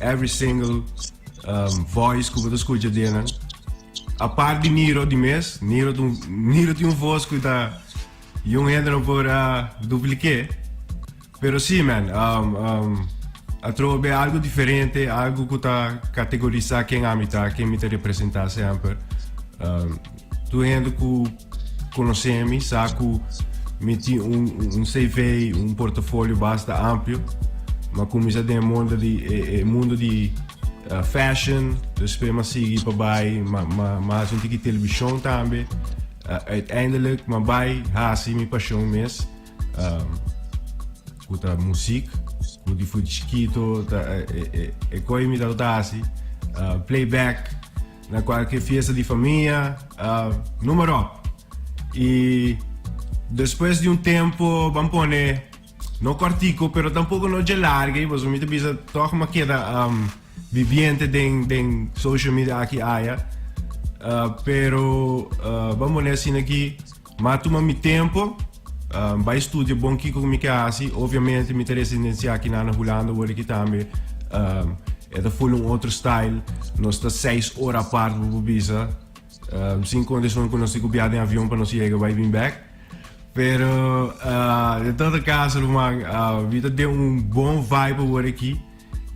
every single voice ku bo ta skucha den nan. Apart di Niro di mes, Niro ta un Niro tin un voz ku ta yun hende no por dupliké. Pero sí man, atrobe algo diferente, algo ku ta kategorisá ken ami ta, ken mi ta representá semper. Tur hende ku konosé mi sa ku mi tin un CV, un portafolio basta amplio. Mi a kuminsá den e mundo di e mundo di fashion, despues mi a sigui pa bai mi a hasi un tiki televishon tambe. Uiteindelijk mi a bai hasi mi pashon mes. Ku ta muziek, ku di for chikito ta e koi mi tabata hasi, playback na kualke fiesta di famia, noem maar op. I despues di un tempo, ban pone, no kortiko, pero tampoko no dje largu, pasobra mi ta bisa tòg mi a keda viviente den den social media aki aya, pero ban pone asina aki. M'a tuma mi tempo, bai studia bon kiko ku mi ke hasi. Obviamente mi ta residensia aki na Hulanda wor aki tambe. E ta full un otro style. Nos ta seis ora apart bo por bisa. Sin konta esun ku nos tin ku biaha den avion pa nos yega bai bin bek. Pero den todo kaso ruman mi ta den un bon vibe awor aki.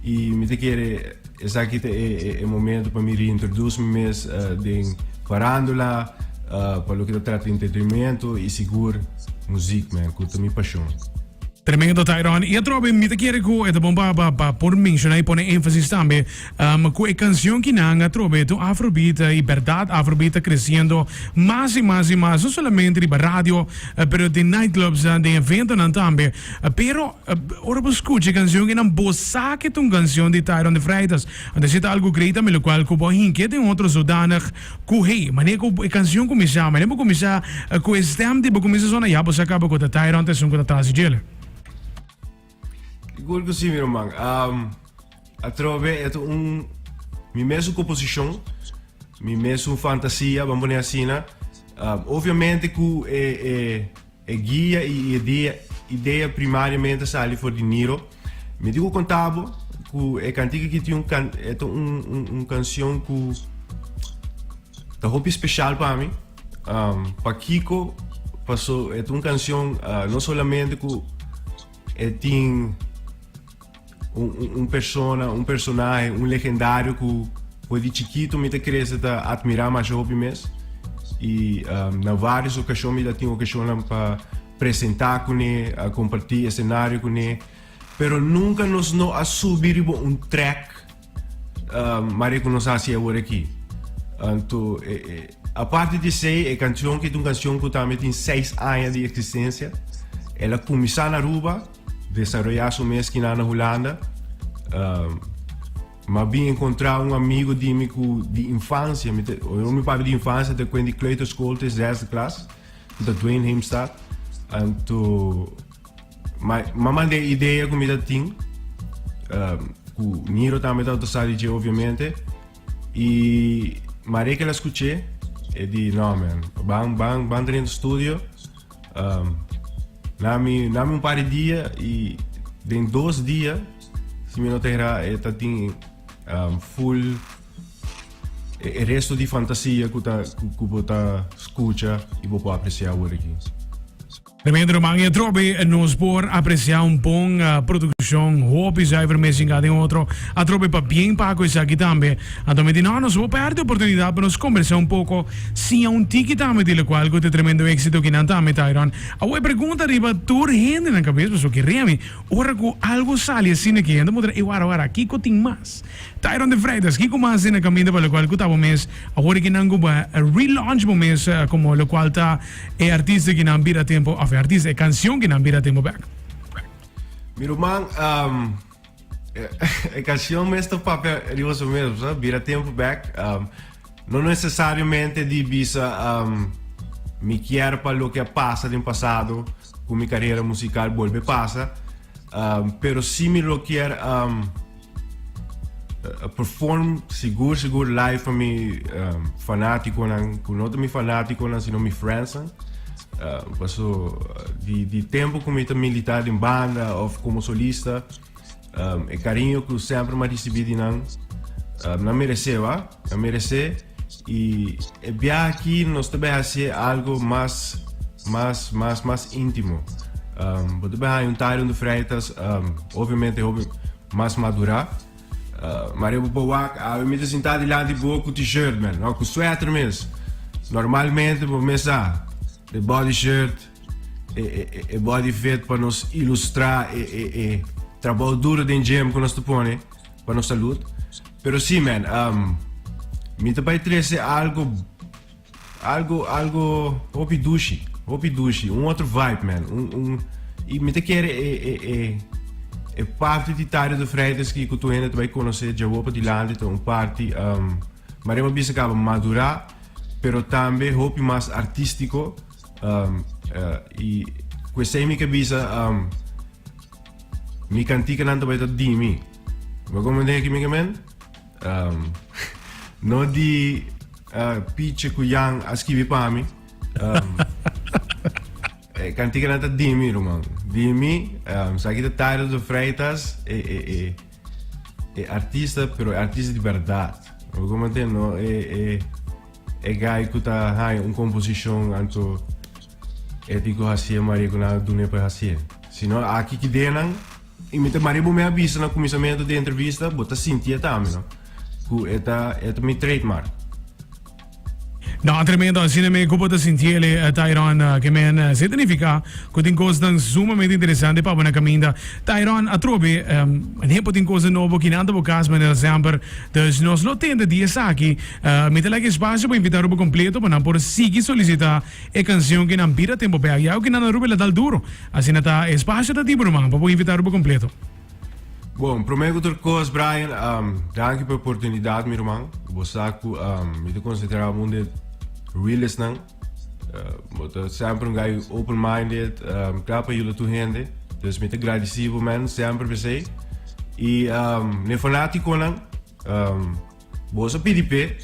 I mi ta kere esaki ta e momento pa mi reintroduce mi mes den farándula, pa loke ta trata entretenimento i sigur muziek man, ku ta mi pashon. Tremendo Tyron. I atrobe mi ta kere ku e ta bon pa pa pa por menshoná i pone énfasis tambe ku e kansion kinan atrobe ta un afrobeat i bèrdat afrobeat ta kresiendo mas i mas i mas no solamente riba radio pero den nightclubs den eventonan tambe pero Ora bo scucha e cancion enan bo sa ke ta un cancion di Tyron de Freitas. Anto esei ta algo great tambe locual cu bo a hinke den otro zodanig cu hey, manera cu e cancion cuminsa, manera bo cuminsa cu e stem di bo cuminsa sona ya bo sa caba cu ta Tyron ta esun cu ta tras di djele. Sigur cu si mi ruman. Atrobe e ta un mi mesun composicion, mi mesun fantasia, ban pone asina. Obviamente cu e e. E guia i e idea primariamente a sali for di Niro. Mi tin ku konta bo ku e kantika aki tin un kan e ta un un un kanshon ku ta hopi speshal pa mi. Pakiko? Paso e ta un kanshon no solamente ku e tin. Un, un persona, un personahe, un legendario ku for di chikito mi ta krese ta admirá masha hopi mes. I um, na varios okashon mi ta tin okashonnan pa presentá kuné, a kompartí esenario kuné. Pero nunka nos no a subi riba un track um, mare ku nos hasi awor aki. Anto, e, e, aparte di esei, e kanshon ki ta un kanshon ku tambe tin seis aña di eksistensia. El a kuminsá na Aruba. Desaroyá su mes kinan na Hulanda. M'a bin enkontrá un amigo di mi ku di infansia, mi ta, ora mi papia di infansia ta kuen di kleuterschool te zesde klas, ku ta Dwayne Heemstad. Anto m'a m'a manda e idea ku mi ta tin, ku Niro tambe tabata sa di dje obviamente, i mare ke el a skuch'é, e di, no man, ban ban ban drenta studio. Na mi na mi un par di dia y den dos dia si mi no ta hera e ta tin full e resto di fantasia ku ta ku bo ta skucha y bo por aprecia awor aki. Tremendo ruman y atrobe nos por aprecia un bon produccion hopi zuiver mes hinga den otro atrobe pa bien pago esaki tambe anto mi di no nos bo perde oportunidad pa nos combersa un poco Siña un tiki tambe di locual cu ta e tremendo exito ki nan tambe, Tyron. Awor e pregunta riba tur hende nan cabes pasobra ki Remy, ora cu algo sali asina ki hende mutra ey wara wara kico tin mas? Tyron de Freitas, kico mas tin na caminda pa locual cu ta bo mes awor ki nan cu bo relaunch bo mes como locual ta e artista ki nan bira tempo of e artista e cancion ki nan bira tempo bek? Mi ruman, E cancion mes ta papia riba su mes, bo sa, bira tempo bek. No necesariamente di bisa mi kier pa loke a pasa den pasado cu mi carera musical bolbe pasa, pero si mi lo kier perform sigur sigur live pa mi fanaticonan, cu no ta mi fanaticonan sino mi friendsnan. Paso di tempo cu mi ta milita den banda of como solista. E cariño cu semper m'a ricibi di nan, nan merece wa, nan merece. Y e biaha aki nos ta bay haci algo mas, mas, mas, mas intimo. Bo ta bay haña un Tyron de Freitas, obviamente hopi mas madura. Maar bo por wak, awe mi ta sinta dilanti bo cu t-shirt man, no, cu sweater mes. Normalmente bo mes sa, de body shirt, e, e, e body fit pa nos ilustra e, e, e trabou duro den gym cu nos ta pone pa nos salud. Pero si man, mi ta bay trece algo, algo, algo hopi dushi, hopi dushi, un otro vibe man, un, un, y mi ta kere e, e, e, e parti di Tario de Freitas ki ku tur hende ta bai konosé djawo pa dilanti ta un parti, um, mare bo bisa kaba madurá, pero tambe hopi mas artístiko, um, uh, y ku esei mi ke bisa, um, mi kantikanan ta bai ta di mi. Bo komprendé ki mi ke men? Um, no di uh, Piche ku Jan a skibi pa mi. Um, e kantikanan ta di mi, ruman. Di mi, um, sa ki ta Tyler de Freitas, e, e, e, e artista, pero e artista di berdad. Bo komprendé? No, e, e, e guy ku ta haña un komposishon anto e di ku hasié Maria ku nan a dun'é pa hasié. Sino aki ki denan I mi ta mari bo mi a bisa na kuminsamentu di entrevista, bo ta sinti e tambe, no? Ku e ta, e ta mi trademark. No, tremendo. Asina mi ku bo ta sinti ele, Tyron, ke men se ta nifiká ku tin kosnan sumamente interesante pa bo na kaminda. Tyron, atrobe, ne bo tin kosnan nobo kinan ta bo kas manera semper. Dus nos lo tende di esaki. Mi ta laga espasio pa invitá Aruba kompleto pa nan por sigui solisitá E canción ki nan bira tempo bek ya ki nan Aruba la dal duro. Asina ta e espacio ta di bo ruman pa bo invita Aruba completo. Bon, prome ku tur kos Brian, danki pa e oportunidat mi ruman. Bo sa ku mi ta konsidera bo un di e realestnan. Bo ta semper un guy open minded, kla pa yuda tur hende. Dus mi ta gradisi bo man semper p'esei. I n'e fanatikonan, Boso a pidi p'e,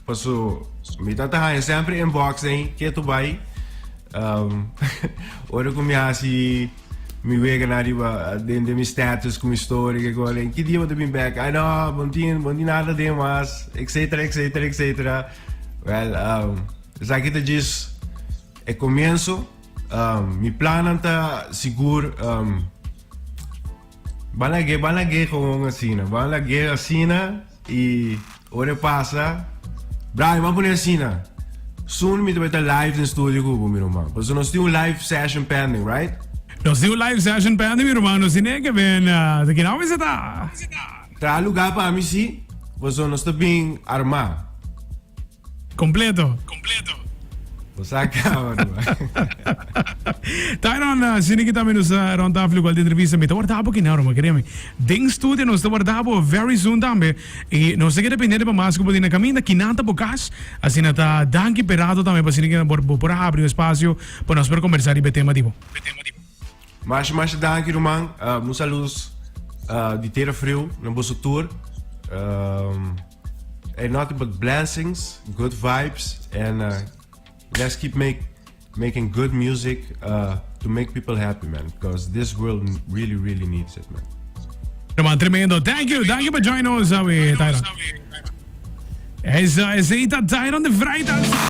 paso mi ta ta haña semper inbox den ketu bai. Ora ku mi hasi mi weganan riba den den mi status ku mi story ke kos den ki dia bo ta bin bek? Ai no, bo no tin bo no tin nada den mas, etcetera etcetera etcetera. Well, esaki ta djis e komienso. Mi plannan ta sigur. Ban lag'é, ban lag'é gewoon asina. Ban lag'é asina y ora e pasa, Brian, ban pone asina. Soon mi ta bai ta live den studio cu bo, mi ruman. Pasobra nos tin un live session pending, right? Nos tin un live session pending, mi ruman. Nos tine ke ben ta kina mester ta. Traha lugar pa mi si, pasobra nos ta bin armá. Completo. Bo sa caba ruman. Tyron, asina ki tambe nos ta rond tafel igual di entrevista. Mi ta warda bo kina ruman, kere mi. Den studio nos ta warda bo very soon tambe. Y nos ta keda pendiente pa mas ku bo tin na kaminda. Kinan ta bo kas. Asina ta danki p'e rato tambe pa asina ki bo por a habri un espacio pa nos por kombersa riba e tema di bo. Masha masha danki ruman. Un saludos di tera friu na boso tur. Ain't nothing but blessings, good vibes and uh, let's keep make making good music uh, to make people happy, man. Because this world really, really needs it, man. Man, tremendo. Thank you. Thank you for joining us, Tyron. Esa, esey ta Tyron de Freitas.